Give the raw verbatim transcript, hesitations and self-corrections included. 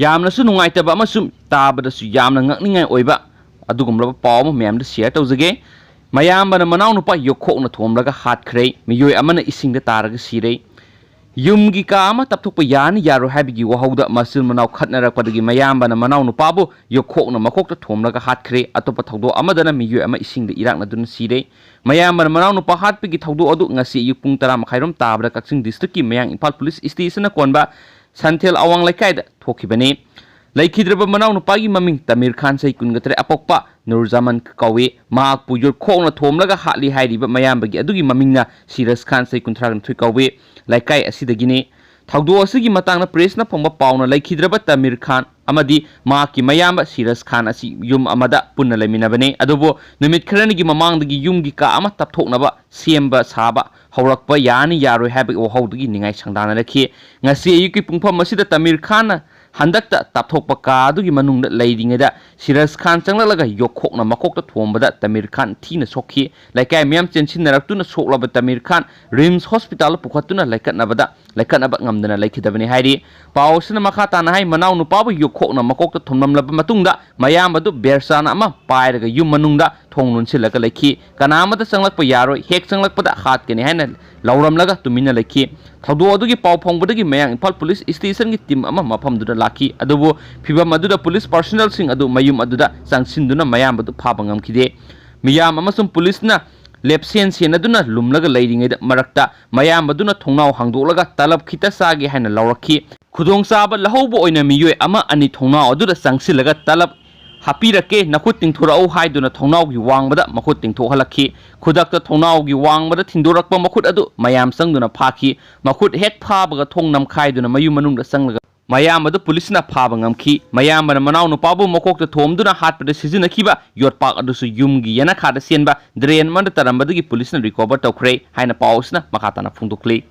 ꯌꯥꯝꯅꯁꯨ ꯅꯨꯡꯉꯥꯏꯇꯕ ꯑꯃꯁꯨꯡ ꯇꯥꯕꯗꯁꯨ ꯌꯥꯝꯅ ꯉꯛꯅꯤꯡꯉꯥꯏ ꯑꯣꯏꯕ ꯑꯗꯨꯒꯨꯝꯂꯕ ꯄꯥꯎ ꯑꯃ ꯃꯌꯥꯝꯗ ꯁꯤꯌꯔ ꯇꯧꯖꯒꯦ꯫ ꯃꯌꯥꯝꯕꯅ ꯃꯅꯥꯎꯅꯨꯄꯥ ꯌꯣꯛꯈꯣꯛꯅ ꯊꯣꯝꯂꯒ ꯍꯥꯠꯈ꯭ꯔꯦ꯫ ꯃꯤꯑꯣꯏ ꯑꯃꯅ ꯏꯁꯤꯡꯗ ꯇꯥꯔꯒ ꯁꯤꯔꯦ꯫ ꯌꯨꯝꯒꯤ ꯀꯥ ꯑꯃ ꯇꯞꯊꯣꯛꯄ ꯌꯥꯅꯤ ꯌꯥꯔꯣꯏ ꯍꯥꯏꯕꯒꯤ ꯋꯥꯍꯧꯗ ꯃꯆꯤꯟ ꯃꯅꯥꯎ ꯈꯠꯅꯔꯛꯄꯗꯒꯤ ꯃꯌꯥꯝꯕꯅ ꯃꯅꯥꯎꯅꯨꯄꯥꯕꯨ ꯌꯣꯛꯈꯣꯛꯅ ꯃꯀꯣꯛꯇ ꯊꯣꯝꯂꯒ ꯍꯥꯠꯈ꯭ꯔꯦ꯫ ꯑꯇꯣꯞꯄ ꯊꯧꯗꯣꯛ ꯑꯃꯗꯅ ꯃꯤꯑꯣꯏ ꯑꯃ ꯏꯁꯤꯡꯗ ꯏꯔꯥꯛꯅꯗꯨꯅ ꯁꯤꯔꯦ꯫ ꯃꯌꯥꯝꯕꯅ ꯃꯅꯥꯎꯅꯨꯄꯥ ꯍꯥꯠꯄꯒꯤ ꯊꯧꯗꯣꯛ ꯑꯗꯨ ꯉꯁꯤ ꯑꯌꯨꯛ ꯄꯨꯡ ꯇꯔꯥ ꯃꯈꯥꯏꯔꯣꯝ ꯇꯥꯕꯗ ꯀꯛꯆꯤꯡ ꯗꯤꯁꯇ꯭ꯔꯤꯛꯀꯤ ꯃꯌꯥꯡ ꯏꯝꯐꯥꯜ ꯄꯨꯂꯤꯁ ꯁ꯭ꯇꯦꯁꯟꯅ ꯀꯣꯟꯕ ꯁꯟꯊꯦꯜ ꯑꯋꯥꯡ ꯂꯩꯀꯥꯏꯗ ꯊꯣꯛꯈꯤꯕꯅꯤ꯫ ꯂꯩꯈꯤꯗ꯭ꯔꯕ ꯃꯅꯥꯎꯅꯨꯄꯥꯒꯤ ꯃꯃꯤꯡ ꯇꯃꯤꯔ ꯈꯥꯟ, ꯆꯍꯤ ꯀꯨꯟꯒ ꯇꯔꯦꯠ, ꯑꯄꯣꯛꯄ ꯅꯨꯔꯖꯃꯟ ꯀꯧꯏ꯫ ꯃꯍꯥꯛꯄꯨ ꯌꯣꯠꯈꯣꯛꯅ ꯊꯣꯝꯂꯒ ꯍꯥꯠꯂꯤ ꯍꯥꯏꯔꯤꯕ ꯃꯌꯥꯝꯕꯒꯤ ꯑꯗꯨꯒꯤ ꯃꯃꯤꯡꯅ ꯁꯤꯔꯁ ꯈꯥꯟ, ꯆꯍꯤ ꯀꯨꯟꯊ꯭ꯔꯥ ꯅꯤꯊꯣꯏ ꯀꯧꯏ꯫ ꯂꯩꯀꯥꯏ ꯑꯁꯤꯗꯒꯤꯅꯤ꯫ ꯊꯧꯗꯣꯛ ꯑꯁꯤꯒꯤ ꯃꯇꯥꯡꯗ ꯄ꯭ꯔꯦꯁꯅ ꯐꯪꯕ ꯄꯥꯎꯅ ꯂꯩꯈꯤꯗ꯭ꯔꯕ ꯇꯃꯤꯔ ꯈꯥꯟ ꯑꯃꯗꯤ ꯃꯍꯥꯛꯀꯤ ꯃꯌꯥꯝꯕ ꯁꯤꯔꯁ ꯈꯥꯟ ꯑꯁꯤ ꯌꯨꯝ ꯑꯃꯗ ꯄꯨꯟꯅ ꯂꯩꯃꯤꯟꯅꯕꯅꯤ꯫ ꯑꯗꯨꯕꯨ ꯅꯨꯃꯤꯠ ꯈꯔꯅꯤꯒꯤ ꯃꯃꯥꯡꯗꯒꯤ ꯌꯨꯝꯒꯤ ꯀꯥ ꯑꯃ ꯇꯞꯊꯣꯛꯅꯕ ꯁꯦꯝꯕ ꯁꯥꯕ ꯍꯧꯔꯛꯄ ꯌꯥꯅꯤ ꯌꯥꯔꯣꯏ ꯍꯥꯏꯕꯒꯤ ꯋꯥꯍꯧꯗꯨꯒꯤ ꯅꯤꯡꯉꯥꯏ ꯁꯪꯗꯥꯅꯔꯛꯈꯤ꯫ ꯉꯁꯤ ꯑꯌꯨꯛꯀꯤ ꯄꯨꯡꯐꯝ ꯑꯁꯤꯗ ꯇꯃꯤꯔ ꯈꯥꯟꯅ ꯍꯟꯗꯛꯇ ꯇꯞꯊꯣꯛꯄ ꯀꯥ ꯑꯗꯨꯒꯤ ꯃꯅꯨꯡꯗ ꯂꯩꯔꯤꯉꯩꯗ ꯁꯤꯔꯁ ꯈꯥꯟ ꯆꯪꯂꯛꯂꯒ ꯌꯣꯠꯈꯣꯛꯅ ꯃꯀꯣꯛꯇ ꯊꯣꯝꯕꯗ ꯇꯃꯤꯔ ꯈꯥꯟ ꯊꯤꯅ ꯁꯣꯛꯈꯤ꯫ ꯂꯩꯀꯥꯏ ꯃꯤꯌꯥꯝ ꯆꯦꯟꯁꯤꯟꯅꯔꯛꯇꯨꯅ ꯁꯣꯛꯂꯕ ꯇꯃꯤꯔ ꯈꯥꯟ ꯔꯤꯝꯁ ꯍꯣꯁꯄꯤꯇꯥꯜꯗ ꯄꯨꯈꯠꯇꯨꯅ ꯂꯩꯈꯠꯅꯕꯗ ꯂꯩꯈꯠꯅꯕ ꯉꯝꯗꯅ ꯂꯩꯈꯤꯗꯕꯅꯤ ꯍꯥꯏꯔꯤ꯫ ꯄꯥꯎ ꯑꯁꯤꯅ ꯃꯈꯥ ꯇꯥꯅ ꯍꯥꯏ, ꯃꯅꯥꯎ ꯅꯨꯄꯥꯕꯨ ꯌꯣꯠꯈꯣꯛꯅ ꯃꯀꯣꯛꯇ ꯊꯣꯝꯂꯝꯂꯕ ꯃꯇꯨꯡꯗ ꯃꯌꯥꯝꯕꯗꯨ ꯕꯦꯔꯆꯥꯅ ꯑꯃ ꯄꯥꯏꯔꯒ ꯌꯨꯝ ꯃꯅꯨꯡꯗ ꯊꯣꯡ ꯂꯣꯟꯁꯤꯜꯂꯒ ꯂꯩꯈꯤ꯫ ꯀꯅꯥ ꯑꯃꯠꯇ ꯆꯪꯂꯛꯄ ꯌꯥꯔꯣꯏ, ꯍꯦꯛ ꯆꯪꯂꯛꯄꯗ ꯍꯥꯠꯀꯅꯤ ꯍꯥꯏꯅ ꯂꯥꯎꯔꯝꯂꯒ ꯇꯨꯃꯤꯟꯅ ꯂꯩꯈꯤ꯫ ꯊꯧꯗꯣꯛ ꯑꯗꯨꯒꯤ ꯄꯥꯎ ꯐꯪꯕꯗꯒꯤ ꯃꯌꯥꯡ ꯏꯝꯐꯥꯜ ꯄꯨꯂꯤꯁ ꯁ꯭ꯇꯦꯁꯟꯒꯤ ꯇꯤꯝ ꯑꯃ ꯃꯐꯝꯗꯨꯗ ꯂꯥꯛꯈꯤ꯫ ꯑꯗꯨꯕꯨ ꯐꯤꯚꯝ ꯑꯗꯨꯗ ꯄꯨꯂꯤꯁ ꯄꯥꯔꯁꯣꯅꯦꯜꯁꯤꯡ ꯑꯗꯨ ꯃꯌꯨꯝ ꯑꯗꯨꯗ ꯆꯪꯁꯤꯟꯗꯨꯅ ꯃꯌꯥꯝꯕꯗꯨ ꯐꯥꯕ ꯉꯝꯈꯤꯗꯦ꯫ ꯃꯤꯌꯥꯝ ꯑꯃꯁꯨꯡ ꯄꯨꯂꯤꯁꯅ ꯂꯦꯞꯁꯦꯟ ꯁꯦꯟꯅꯗꯨꯅ ꯂꯨꯝꯂꯒ ꯂꯩꯔꯤꯉꯩꯗ ꯃꯔꯛꯇ ꯃꯌꯥꯝꯕꯗꯨꯅ ꯊꯣꯡꯅꯥꯎ ꯍꯥꯡꯗꯣꯛꯂꯒ ꯇꯂꯞ ꯈꯤꯇ ꯆꯥꯒꯦ ꯍꯥꯏꯅ ꯂꯥꯎꯔꯛꯈꯤ꯫ ꯈꯨꯗꯣꯡꯆꯥꯕ ꯂꯧꯍꯧꯕ ꯑꯣꯏꯅ ꯃꯤꯑꯣꯏ ꯑꯃ ꯑꯅꯤ ꯊꯣꯡꯅꯥꯎ ꯑꯗꯨꯗ ꯆꯪꯁꯤꯜꯂꯒ ꯇꯂꯞ ꯍꯥꯞꯄꯤꯔꯛꯀꯦ, ꯅꯈꯨꯠ ꯇꯤꯡꯊꯣꯔꯛꯎ ꯍꯥꯏꯗꯨꯅ ꯊꯣꯡꯅꯥꯎꯒꯤ ꯋꯥꯡꯃꯗ ꯃꯈꯨꯠ ꯇꯤꯡꯊꯣꯛꯍꯜꯂꯛꯈꯤ꯫ ꯈꯨꯗꯛꯇ ꯊꯣꯡꯅꯥꯎꯒꯤ ꯋꯥꯡꯃꯗ ꯊꯤꯟꯗꯣꯔꯛꯄ ꯃꯈꯨꯠ ꯑꯗꯨ ꯃꯌꯥꯝ ꯆꯪꯗꯨꯅ ꯐꯥꯈꯤ꯫ ꯃꯈꯨꯠ ꯍꯦꯛ ꯐꯥꯕꯒ ꯊꯣꯡ ꯅꯝꯈꯥꯏꯗꯨꯅ ꯃꯌꯨꯝ ꯃꯅꯨꯡꯗ ꯆꯪꯂꯒ ꯃꯌꯥꯝ ꯑꯗꯨ ꯄꯨꯂꯤꯁꯅ ꯐꯥꯕ ꯉꯝꯈꯤ꯫ ꯃꯌꯥꯝꯕꯅ ꯃꯅꯥꯎ ꯅꯨꯄꯥꯕꯨ ꯃꯀꯣꯛꯇ ꯊꯣꯝꯗꯨꯅ ꯍꯥꯠꯄꯗ ꯁꯤꯖꯤꯟꯅꯈꯤꯕ ꯌꯣꯠꯄꯥꯛ ꯑꯗꯨꯁꯨ ꯌꯨꯝꯒꯤ ꯌꯦꯅꯈꯥꯗ ꯆꯦꯟꯕ ꯗ꯭ꯔꯦꯟ ꯑꯃꯗ ꯇꯥꯔꯝꯕꯗꯒꯤ ꯄꯨꯂꯤꯁꯅ ꯔꯤꯀꯣꯚꯔ ꯇꯧꯈ꯭ꯔꯦ ꯍꯥꯏꯅ ꯄꯥꯎ ꯑꯁꯤꯅ ꯃꯈꯥ ꯇꯥꯅ ꯐꯣꯡꯗꯣꯛꯂꯤ꯫